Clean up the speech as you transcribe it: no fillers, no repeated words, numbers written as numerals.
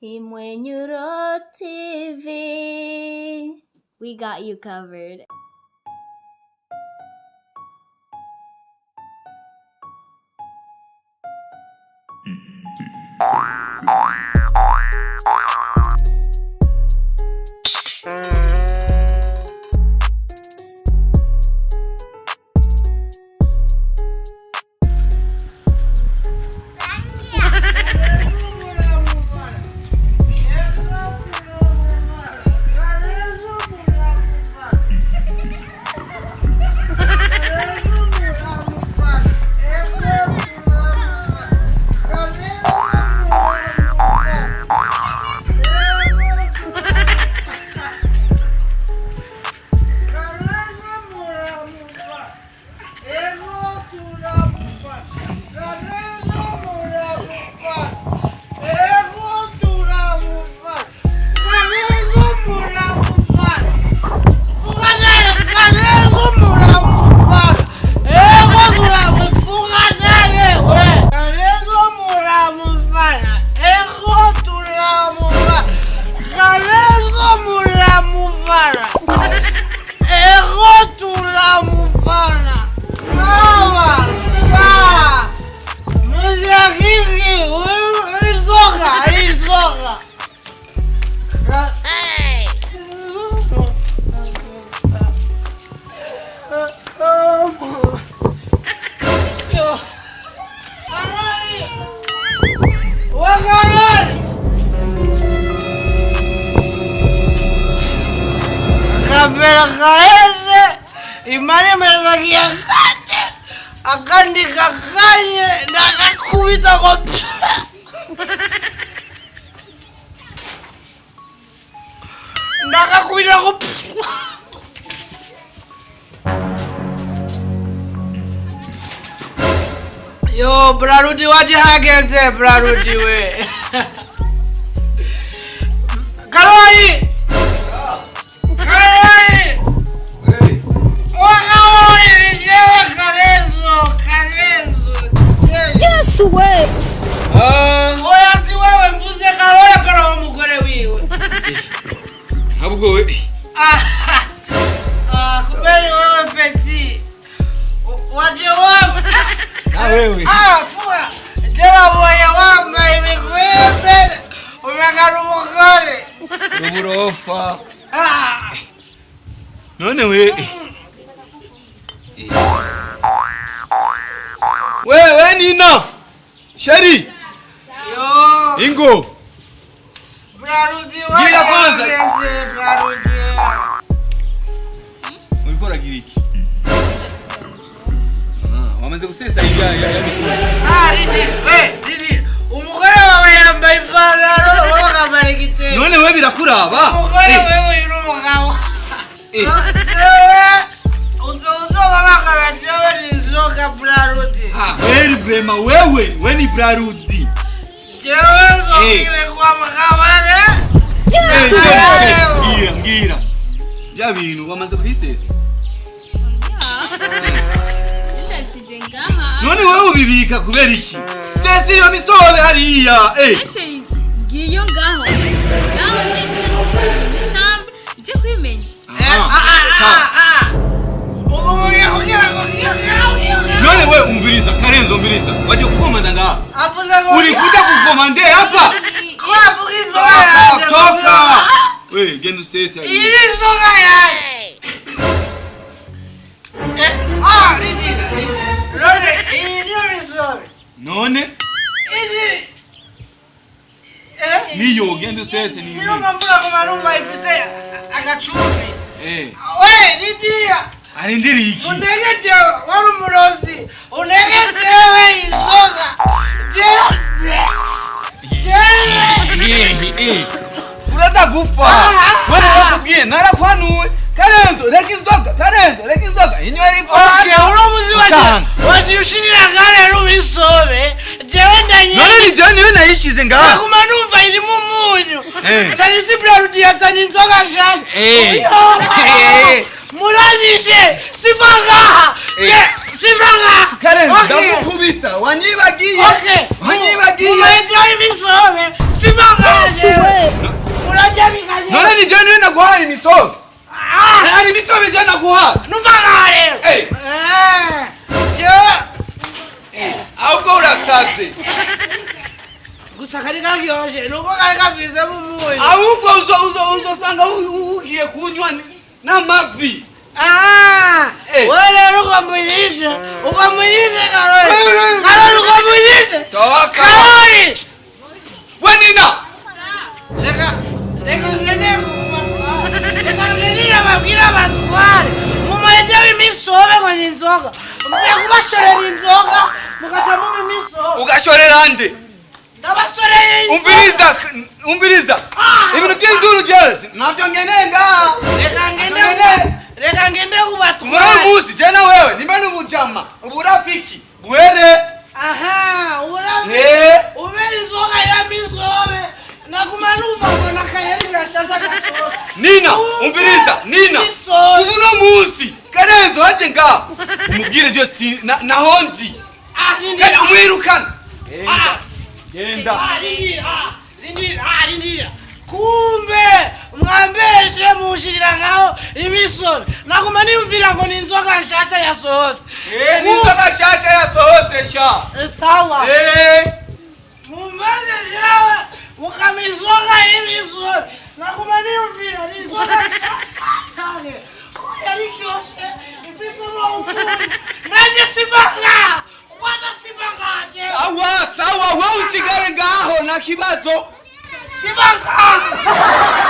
Imwenyuro TV. We got you covered. Akambera kaheze imana imezagiye kate akandi kakanye ndakakubita ko ndakakubita ko. Yo, Brarudi wajihageze Brarudi we. Karoli! Karoli! Wakaroli jewe Karezo, Karezo. Yes way. Oya si wewe mvuze Karoli apana wa mugore wiwe. Ntabwo we. Ah, kubera wewe petit. Waje wangu. Na wewe. Ah, fuga. Jewe boya wambaye imikwembe. Umengana umugore. Uburofa. Ah. None we. Wewe Nina. Sheri. Yo. Ingo. Brarudi Gira kwanza. wahageze Brarudi. Uriko uragira iki? Ah, wamaze gusesa ibya ya mikuru. Ah, Didi, we, Didi. Umugore wawe yambaye ipantaro, wowe ukambara igitenge. None we birakuraba. Umugore wewe uri umugabo. Eh. Uzobabagara jewe nizoka Brarudi. Ah, wewe vrema wewe, we ni Brarudi. Jewe zokire kwa mugabane. Eh, Yes Sheri, way. Sheri, ngira, ngira. Bya bintu wamaze kubisesa. Ndabishyize ngaha. None wewe ubibika kubera iki? Sesa iyo misobe hariya. Eh. Ese ngiyo ngaho. Ngaho ni shambre nje kwimenya. Aha, sawa. None we umviriza, Karenzo umviriza. Waje kukomanda ngaha. Avuze ngo Ulikuja kukomande hapa? Ko avuga inzoga yanjye. Toka. We, genda usese hariya. Iyi ni inzoga yanjye. Eh, ah, Didi, none iyi niyo misobe. None Iyi eh niyo genda usese niyo. niyo mpamvu naguma numva ifise agacumbi. Eh, We, Didira. arindiriye iki? Unegete wari umurozi. Unegetewe inzoga. Jewe. Jewe. Eh, eh. Uraza gupfa. Wewe nakubwiye narakwanuwe. Karenzo, reka inzoga, Karenzo, reka inzoga. Inywa ariko. Okay, uno muzi waje Utanga. waje ushirira kare rubisobe. Jewe ndanye. None ni jewe niwe nayishize ngaha. Naguma numva irimo umunyu. Eh. Nari Brarudi yazanye inzoga nshasha. Eh. Oyo. Eh. Muranyishe siva ngaha. Eh. Simanga. Karenzo, Okay. ndagukubita, wanyibagiye. Okay. Wanyibagiye. Mumaitira imisobe. Simanga. Yes we. Urarya bikagera. None ni jewe niwe naguhaye imisobe. Ah! Hari imisobe jewe naguhaye. Numva ngaha rero. Eh. Eh. Jewe. Ahubwo urasaze. Gusa kari karyoshe nuko kari kavizemo umunyu. Ahubwo uzosanga ugiye kunywa n'amavi. Ah! Eh. Wewe rero ukamunyishe. Ukamunyishe Karoli. Eh. Karoli ukamunyishe. Toka. Karoli. We Nina. Reka reka ngende kubatwara. Reka ngende nababwira abatware. Mumaite imisobe ngo ni inzoga. Mvuye kubashorera inzoga mugaca munywa imisobe. Ugashorera nde? Ndabasoreye inzoga. Umviriza, umviriza. Ah. Ibintu by'induru jewe ntabyo ngeneye ngaha. Reka ngende Ngende. reka ngende Muri kubatwara. uyu munsi je na wewe nimba ni ubujama, uburafiki buhere. Aha, urabe. Eh. Ube inzoga ya misobe. Naguma numva ngo nakayeri gashasha gasosa. Nina, umviriza, Nina. Misobe. Ubu no munsi Karenzo haje ngaha. Umubwire je si naho ndi. Ah, rindira. Kandi umwirukana. Ah. Genda. Ah, rindira, ah, rindira, ah, rindira. Kumbe mwambeshe mushirira ngaho imisobe. Naguma niyumvira ngo ni inzoga nshasha yasohotse. Eh, ni inzoga nshasha yasohotse sha. Sawa. Eh. Mumbaze jewe mukamizoga y'imisobe. Naguma niyumvira ni inzoga nshasha cyane. Ko yari iryoshe ifisemo ukuntu. Nanjye simanga. Kwanza simanga jewe. Sawa, sawa, wewe usigare ngaho na kibazo. Simanga.